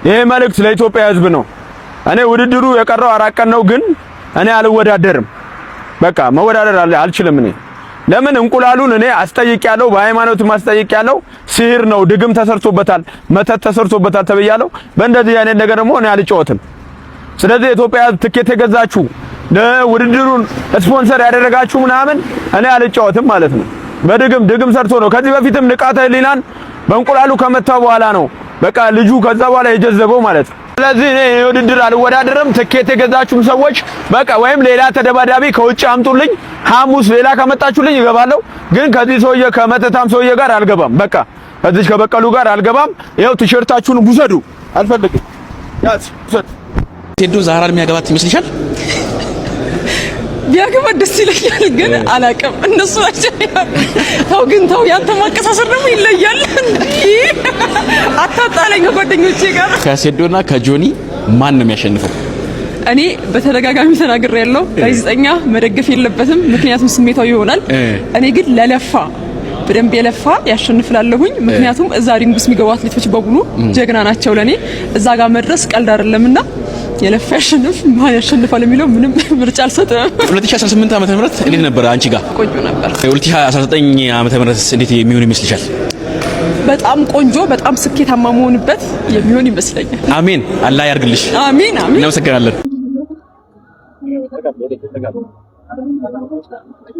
ይሄ መልእክት ለኢትዮጵያ ሕዝብ ነው። እኔ ውድድሩ የቀረው 4 ቀን ነው፣ ግን እኔ አልወዳደርም። በቃ መወዳደር አልችልም። እኔ ለምን እንቁላሉን እኔ አስጠይቄያለሁ፣ በሃይማኖትም አስጠይቄያለሁ። ሲህር ነው፣ ድግም ተሰርቶበታል፣ መተት ተሰርቶበታል ተብያለሁ። በእንደዚህ አይነት ነገር ደግሞ እኔ አልጫወትም። ስለዚህ የኢትዮጵያ ሕዝብ፣ ትኬት የገዛችሁ፣ ለውድድሩን ስፖንሰር ያደረጋችሁ ምናምን፣ እኔ አልጫወትም ማለት ነው። በድግም ድግም ሰርቶ ነው። ከዚህ በፊትም ንቃተ ህሊናን በእንቁላሉ ከመታው በኋላ ነው በቃ ልጁ ከዛ በኋላ የጀዘበው ማለት ነው። ስለዚህ እኔ የውድድር አልወዳደርም። ትኬት የገዛችሁም ሰዎች በቃ ወይም ሌላ ተደባዳቢ ከውጭ አምጡልኝ። ሐሙስ ሌላ ከመጣችሁልኝ እገባለሁ። ግን ከዚህ ሰውዬ ከመተታም ሰውዬ ጋር አልገባም። በቃ ከዚህ ከበቀሉ ጋር አልገባም። ይኸው ቲሸርታችሁን ውሰዱ። አልፈልግም። ያዝ፣ ውሰድ። ሴዶ ዛህራን የሚያገባት ይመስልሻል? ቢያገባ ደስ ይለኛል፣ ግን አላቅም። እነሱ ናቸው። ተው ግን ተው፣ ያንተ ማቀሳሰር ደግሞ ይለያል። እንዲህ አታጣለኝ ከጓደኞቼ ጋር። ከሴዶና ከጆኒ ማን ነው የሚያሸንፈው? እኔ በተደጋጋሚ ተናግሬ ያለው ጋዜጠኛ መደገፍ የለበትም፣ ምክንያቱም ስሜታዊ ይሆናል። እኔ ግን ለለፋ፣ በደንብ የለፋ ያሸንፍላለሁኝ። ምክንያቱም እዛ ring ውስጥ የሚገቡ አትሌቶች በሙሉ ጀግና ናቸው። ለኔ እዛ ጋር መድረስ ቀልድ አይደለምና የለፋ ያሸንፍ። ማን ያሸንፋል የሚለው ምንም ምርጫ አልሰጥም። 2018 ዓመተ ምህረት እንዴት ነበረ አንቺ ጋር? ቆንጆ ነበር። 2019 ዓመተ ምህረት እንዴት የሚሆን ይመስልሻል? በጣም ቆንጆ፣ በጣም ስኬታማ መሆንበት የሚሆን ይመስለኛል። አሜን። አላህ ያርግልሽ። አሜን አሜን። እናመሰግናለን።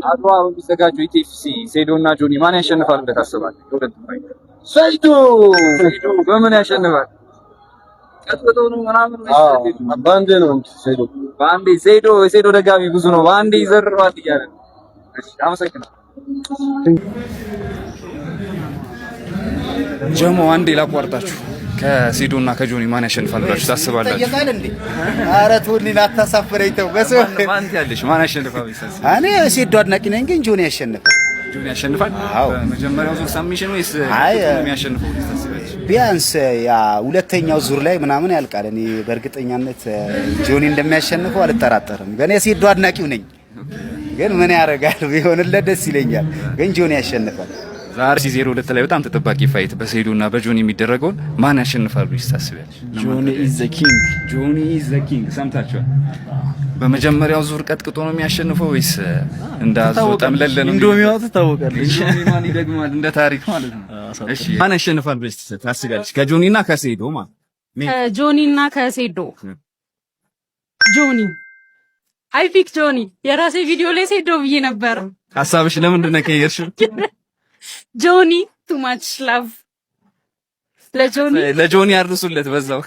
አድዋ በሚዘጋጀው ETFC ሴዶ እና ጆኒ ማን ያሸንፋል ብለህ ታስባለህ? ከሁለቱም fight። ሰይዱ። ሴዶ በምን ያሸንፋል? ቀጥቅጦ ነው ምናምን ወይስ እንዴት ነው? በአንዴ ነው እንጂ ሰይዱ። በአንዴ። ሴዶ የሴዶ ደጋፊ ብዙ ነው። በአንዴ ይዘርረዋል እያለ ነው። እሺ፣ አመሰግናለሁ። ጀሞ፣ አንዴ ላቋርጣችሁ። ከሴዶ እና ከጆኒ ማን ያሸንፋል ብላችሁ ታስባላችሁ? ይጠየቃል እንዴ? ኧረ ተው እኔን አታሳፍረኝ። ተው በሰው ማን ትያለሽ? ማን ያሸንፋል ብለሽ ታስቢያለሽ? እኔ ሴዶ አድናቂ ነኝ፣ ግን ጆኒ ያሸንፋል። ጆኒ ያሸንፋል? አዎ። በመጀመሪያው ዙር submission ወይስ አይ፣ ነው የሚያሸንፈው ብለሽ ታስቢያለሽ? ቢያንስ ያ ሁለተኛው ዙር ላይ ምናምን ያልቃል። እኔ በእርግጠኛነት ጆኒ እንደሚያሸንፈው አልጠራጠርም። ግን የሴዶ አድናቂው ነኝ። ግን ምን ያደርጋል፣ ቢሆንለት ደስ ይለኛል። ግን ጆኒ ያሸንፋል። ዛሬ 02 ላይ በጣም ተጠባቂ fight በሴዶ እና በጆኒ የሚደረገውን ማን ያሸንፋል ብለሽ ታስቢያለሽ? ጆኒ is the king። ጆኒ is the king ሰምታችኋል። በመጀመሪያው ዙር ቀጥቅጦ ነው የሚያሸንፈው ወይስ እንዳዞ ጠምለል ነው? ኢንዶሚዋ ትታወቃለች። ኢንዶሚ ማን ይደግማል እንደ ታሪክ ማለት ነው። እሺ፣ ማን ያሸንፋል ብለሽ ታስቢያለሽ? ከጆኒ እና ከሴዶ ማለት? ከጆኒ እና ከሴዶ ጆኒ። I pick ጆኒ። የራሴ ቪዲዮ ላይ ሴዶ ብዬ ነበር። ሀሳብሽ ለምንድን ነው የቀየርሽው? ጆኒ too much love ለጆኒ። ለጆኒ አድርሱለት በዛው።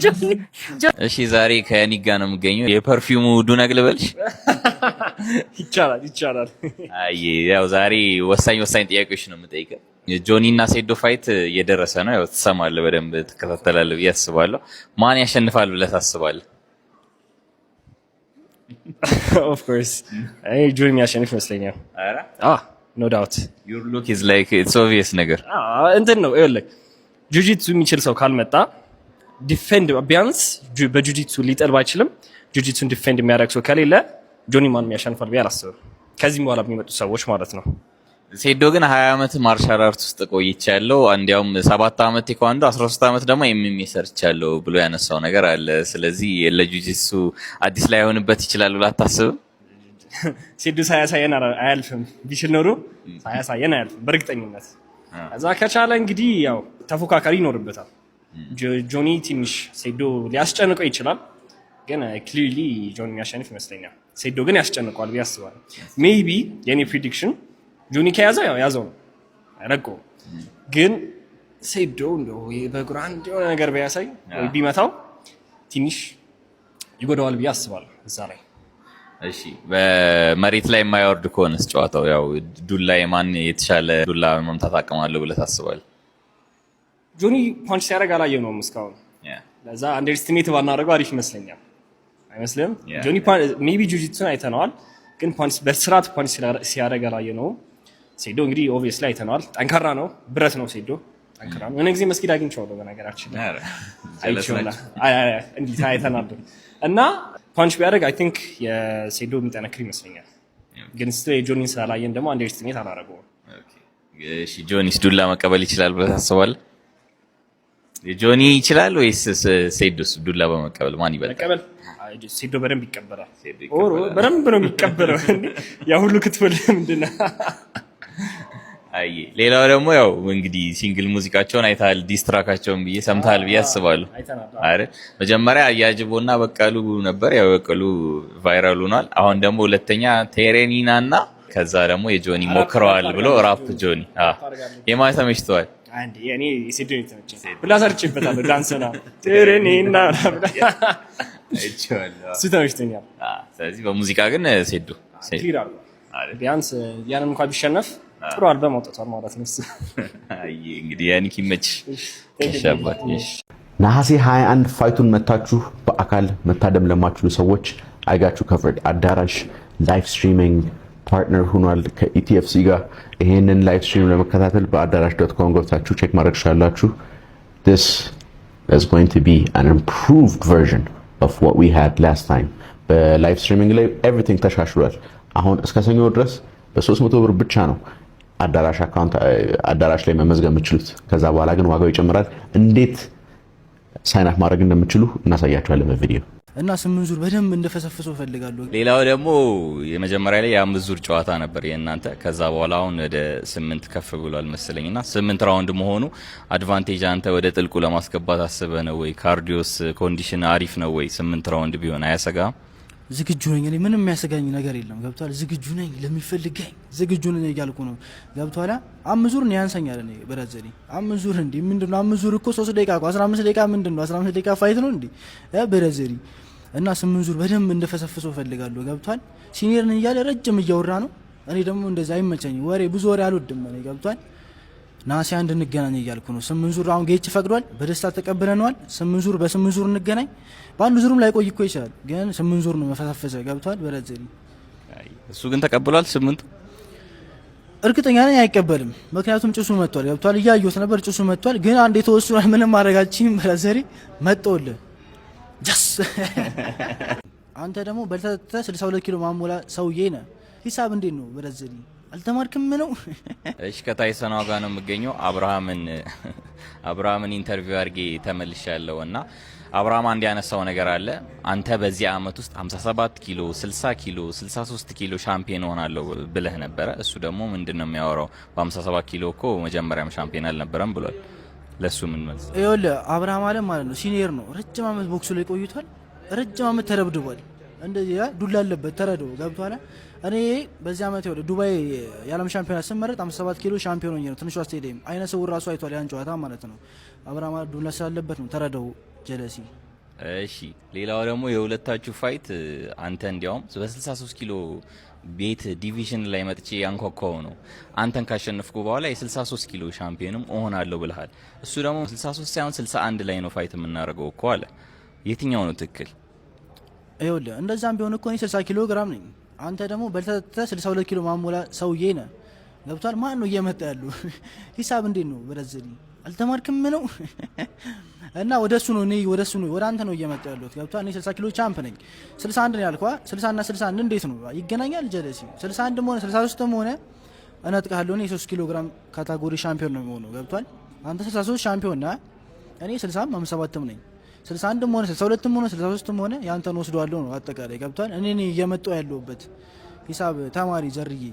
ጆኒ። እሺ፣ ዛሬ ከኒክ ጋር ነው የምገኘው። የ perfume ኡ ዱነግ ልበልሽ? ይቻላል ይቻላል። አይ፣ ያው ዛሬ ወሳኝ ወሳኝ ጥያቄዎች ነው የምጠይቀው። ጆኒ እና ሴዶ fight እየደረሰ ነው። ያው ትሰማለህ፣ በደንብ ትከታተላለህ ብዬ አስባለሁ። ማን ያሸንፋል ብለህ ታስባለህ? Of course እኔ ጆኒ የሚያሸንፍ ይመስለኛል። ኧረ! No doubt። Your look is like it's obvious ነገር። እንትን ነው፣ ይኸውልህ፣ ጁጂትሱ የሚችል ሰው ካልመጣ defend ቢያንስ በጁጂትሱ ሊጠል ባይችልም ጁጂትሱን defend የሚያደርግ ሰው ከሌለ ጆኒ ማንም ያሸንፋል ብዬ አላስብም። ከዚህም በኋላ የሚመጡ ሰዎች ማለት ነው። ሴዶ ግን 20 ዓመት martial art ውስጥ ቆይቻለሁ፣ እንዲያውም 7 ዓመት ቴኳንዶ፣ 13 ዓመት ደግሞ MMA ሰርቻለሁ ብሎ ያነሳው ነገር አለ። ስለዚህ ለጁጂትሱ አዲስ ላይሆንበት ይችላል ብለህ አታስብም? ሴዶ ሳያሳየን አያልፍም። ቢችል ኖሮ ሳያሳየን አያልፍም በእርግጠኝነት። እዛ ከቻለ እንግዲህ ያው ተፎካካሪ ይኖርበታል። ጆኒ ትንሽ ሴዶ ሊያስጨንቀው ይችላል፣ ግን clearly ጆኒ የሚያሸንፍ ይመስለኛል። ሴዶ ግን ያስጨንቀዋል ብዬ አስባለሁ። Maybe የኔ prediction ጆኒ ከያዘው ያው ያዘው ነው፣ አይለቀውም። ግን ሴዶ እንደው በእግሩ አንድ የሆነ ነገር ቢያሳይ ወይ ቢመታው ትንሽ ይጎዳዋል ብዬ አስባለሁ እዛ ላይ። እሺ፣ በመሬት ላይ የማይወርድ ከሆነስ ጨዋታው፣ ያው ዱላ የማን የተሻለ ዱላ መምታት አቅም አለው ብለህ ታስባለህ? ጆኒ punch ሲያደርግ አላየነውም እስካሁን። ለዛ underestimate ባናደርገው አሪፍ ይመስለኛል። አይመስልም? ጆኒ maybe ጁጂትሱን አይተነዋል፣ ግን punch በስርዓት punch ሲያደርግ አላየነውም። ሴዶ እንግዲህ obviously አይተነዋል። ጠንካራ ነው፣ ብረት ነው ሴዶ፣ ጠንካራ ነው። የሆነ ጊዜ መስጊድ አግኝቼዋለሁ በነገራችን ላይ። አይቼዋለሁ። አይ አይ አይ፣ እንዲህ አይተናል እና punch ቢያደርግ I think የሴዶ የሚጠነክር ይመስለኛል። ግን still የጆኒን ስላላየን ደግሞ underestimate አላደረገውም። እሺ፣ ጆኒስ ዱላ መቀበል ይችላል ብለህ ታስባለህ? ጆኒ ይችላል ወይስ ሴዶስ? ዱላ በመቀበል ማን ይበልጣል? መቀበል ሴዶ በደንብ ይቀበላል። በደንብ ነው የሚቀበለው። ያ ሁሉ ክትፎ ምንድን ነው? አይ ሌላው ደግሞ ያው እንግዲህ single ሙዚቃቸውን አይተሃል፣ diss track ኣቸውን ብዬ ሰምተሃል ብዬ አስባለሁ። አይደል? መጀመሪያ አያጅቦና በቀሉ ነበር። ያው በቀሉ viral ሆኗል። አሁን ደግሞ ሁለተኛ ቴሬኒና እና ከዛ ደግሞ የጆኒ ሞክረዋል ብሎ ራፕ ጆኒ የማን ተመችተዋል? እኔ ሴዶ የተመቸኝ ብላ ሰርቼበታለሁ። ዳንስ ነው ቴሬኒና እሱ ተመችቶኛል። ስለዚህ በሙዚቃ ግን ሴዶ ቢያንስ ያንን እንኳን ቢሸነፍ ጥሩ አልበም አውጥቷል ማለት ነው። እንግዲህ ያኒክ ይመችሽ። ነሐሴ 21 fight ኡን መታችሁ በአካል መታደም ለማትችሉ ሰዎች I got you covered። አዳራሽ live streaming partner ሆኗል ከ ETFC ጋር። ይሄንን live stream ለመከታተል በአዳራሽ.com ገብታችሁ check ማድረግ ትችላላችሁ። This is going to be an improved version of what we had last time። በ live streaming ላይ everything ተሻሽሏል። አሁን እስከ ሰኞ ድረስ በ300 ብር ብቻ ነው አዳራሽ account አዳራሽ ላይ መመዝገብ የምትችሉት። ከዛ በኋላ ግን ዋጋው ይጨምራል። እንዴት sign up ማድረግ እንደምትችሉ እናሳያችኋለን በቪዲዮ። እና 8 ዙር በደንብ እንደፈሰፍሰው እፈልጋለሁ። ሌላው ደግሞ የመጀመሪያ ላይ የ5 ዙር ጨዋታ ነበር የእናንተ። ከዛ በኋላ አሁን ወደ 8 ከፍ ብሏል መሰለኝ እና 8 round መሆኑ advantage አንተ ወደ ጥልቁ ለማስገባት አስበህ ነው ወይ? Cardio ስ condition አሪፍ ነው ወይ? 8 round ቢሆን አያሰጋም? ዝግጁ ነኝ። እኔ ምንም የሚያሰጋኝ ነገር የለም። ገብቶሃል? ዝግጁ ነኝ፣ ለሚፈልገኝ ዝግጁ ነኝ እያልኩ ነው። ገብቶሃል? 5 ዙር ነው ያንሰኛል። እኔ brother 5 ዙር እንዲ ምንድን ነው? 5 ዙር እኮ 3 ደቂቃ እኮ 15 ደቂቃ ምንድን ነው? 15 ደቂቃ fight ነው እንዲ brother። እና 8 ዙር በደንብ እንደፈሰፍሰው እፈልጋለሁ። ገብቶሃል? Senior ነኝ እያለ ረጅም እያወራ ነው። እኔ ደግሞ እንደዛ አይመቸኝም። ወሬ ብዙ ወሬ አልወድም እኔ። ገብቶሃል? ነሐሴ 1 እንገናኝ እያልኩ ነው። 8 ዙር አሁን ጌች ፈቅዷል፣ በደስታ ተቀብለነዋል። 8 ዙር በ8 ዙር እንገናኝ። በአንድ ዙርም ላይቆይ እኮ ይችላል፣ ግን 8 ዙር ነው መፈሳፈሰ። ገብቷል brother። እሱ ግን ተቀብሏል 8ቱ። እርግጠኛ ነኝ አይቀበልም። ምክንያቱም ጭሱ መጥቷል። ገብቷል። እያየሁት ነበር፣ ጭሱ መጥቷል። ግን አንድ የተወሰኑ ምንም ማድረጋችን brother መጥቶልህ ጀስ አንተ ደግሞ በልተህ 62 ኪሎ ማሞላ ሰውዬ ነህ። ሂሳብ እንዴት ነው brother? አልተማርክም ነው? እሺ ከታይሰኗ ጋር ነው የምገኘው። አብርሃምን interview አድርጌ ተመልሻለሁ እና አብርሃም አንድ ያነሳው ነገር አለ። አንተ በዚህ አመት ውስጥ 57 ኪሎ፣ 60 ኪሎ፣ 63 ኪሎ ሻምፒዮን ሆናለሁ ብለህ ነበረ። እሱ ደግሞ ምንድን ነው የሚያወራው? በ57 ኪሎ እኮ መጀመሪያም ሻምፒዮን አልነበረም ብሏል። ለሱ ምን መልስ? ይኸውልህ አብርሃም አለም ማለት ነው senior ነው። ረጅም አመት ቦክሱ ላይ ቆይቷል። ረጅም አመት ተደብድቧል። እንደዚህ ዱላ አለበት ተረዶ ገብቷል። እኔ በዚህ አመት ይኸውልህ ዱባይ የዓለም ሻምፒዮና ስመረጥ 57 ኪሎ ሻምፒዮን ሆኜ ነው። ትንሿ ስቴዲየም አይነ ስውር ራሱ አይቷል ያን ጨዋታ ማለት ነው። አብርሃም ዱላ ስላለበት ነው ተረደው ጀለሲ። እሺ ሌላው ደግሞ የሁለታችሁ fight አንተ እንዲያውም በ63 ኪሎ ቤት division ላይ መጥቼ ያንኳኳው ነው። አንተን ካሸነፍኩ በኋላ የ63 ኪሎ ሻምፒዮንም እሆናለሁ ብለሃል። እሱ ደግሞ 63 ሳይሆን 61 ላይ ነው fight የምናደርገው እኮ አለ። የትኛው ነው ትክክል? ይኸውልህ እንደዛም ቢሆን እኮ እኔ 60 ኪሎ ግራም ነኝ። አንተ ደግሞ በልተህ 62 ኪሎ ማሞላ ሰውዬ ነህ። ገብቷል። ማን ነው እየመጣ ያሉ? ሂሳብ እንዴት ነው brother? አልተማርክም ነው? እና ወደሱ ነው እኔ ወደሱ ነው ወደ አንተ ነው እየመጣ ያለሁት። ገብቷል። እኔ 60 ኪሎ champ ነኝ። 61 ነው ያልኩህ። 60 እና 61 እንዴት ነው ይገናኛል? ጀለሲ 61ም ሆነ 63ም ሆነ እነጥቅሃለሁ። እኔ የ3 ኪሎ ግራም category ሻምፒዮን ነው የሚሆነው። ገብቷል። አንተ 63 ሻምፒዮን ነህ። እኔ 60ም 57ም ነኝ። 61ም ሆነ 62ም ሆነ 63ም ሆነ ያንተን ወስደዋለሁ ነው አጠቃላይ። ገብቷል። እኔ እየመጣሁ ያለሁበት ሂሳብ ተማሪ ዘርዬ።